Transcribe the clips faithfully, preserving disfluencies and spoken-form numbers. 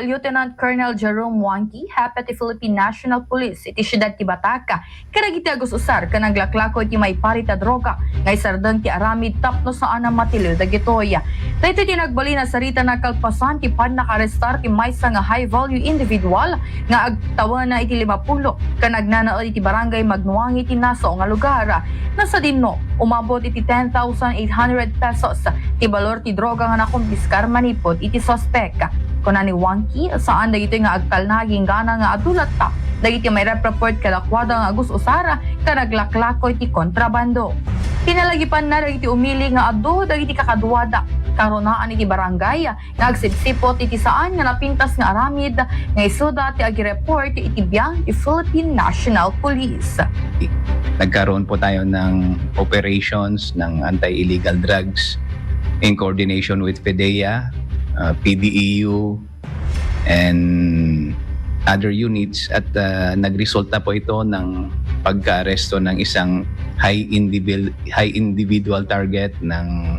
Lieutenant Colonel Jerome Wangki, Hepe ti Philippine National Police iti siudad ti Batac, kadagiti agus-usar ken naglaklako iti maiparit a droga nga isardeng ti aramid tapno saan a matiliw dagitoy. Daytoy ti nagbalin a sarita nakalpasan ti pannakaarestar ti maysa nga high-value individual nga agtawen iti limapulo ken agnanaed iti Barangay Magnuangi ti nasaona nga lugar. Nasadino, umabot iti ten thousand eight hundred pesos ti balor ti droga nga nakumpiskar manipud iti suspek. Kuna ni Wangki, saan dagitoy nga agtalna agingga nga adu latta dagiti mairep-report kadakuada nga agus-usar ken naglaklako iti kontrabando. Pinalagipanna dagiti umili nga adu dagiti kakaduada karunaan iti barangay nga agsipsiput iti saan nga napintas nga aramid nga isuda ti agireport iti biang ti Philippine National Police. Nagkaroon po tayo ng operations ng anti-illegal drugs in coordination with PDEA, uh, PDEU, and other units at uh, nagresulta po ito ng pagkaaresto ng isang high individual high individual target ng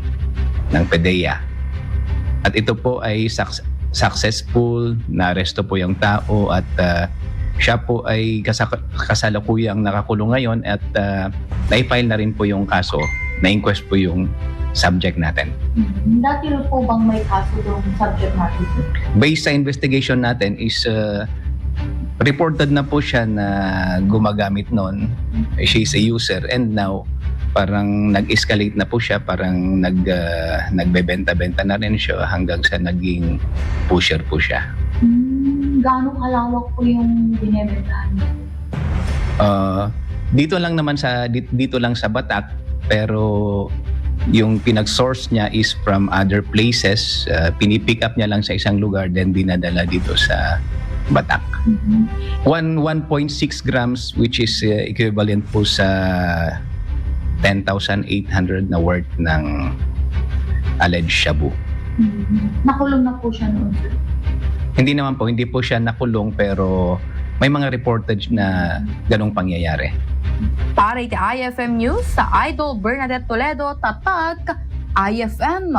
ng PDEA. At ito po ay successful, naaresto po yung tao at uh, siya po ay kasalukuyang nakakulong ngayon at uh, na-file na rin po yung kaso, na-inquest po yung subject natin. Dati po bang may kaso yung subject natin? Based sa investigation natin is uh, reported na po siya na gumagamit noon. She is a user and now parang nag-escalate na po siya, parang nag uh, nagbebenta-benta na rin siya hanggang sa naging pusher po siya. Hmm, gaano kalawak po yung binebentahan niya? Uh, dito lang naman sa dito lang sa Batac, pero yung pinag-source niya is from other places, uh, pinipick up niya lang sa isang lugar then dinadala dito sa Batac. Mm-hmm. One, one point six grams, which is uh, equivalent po sa ten thousand eight hundred na worth ng alleged shabu. Mm-hmm. Nakulong na po siya noon, sir? Hindi naman po, hindi po siya nakulong pero may mga reportage na ganong pangyayari. Para iti I F M News, sa Idol Bernadette Toledo, Tatag, I F M.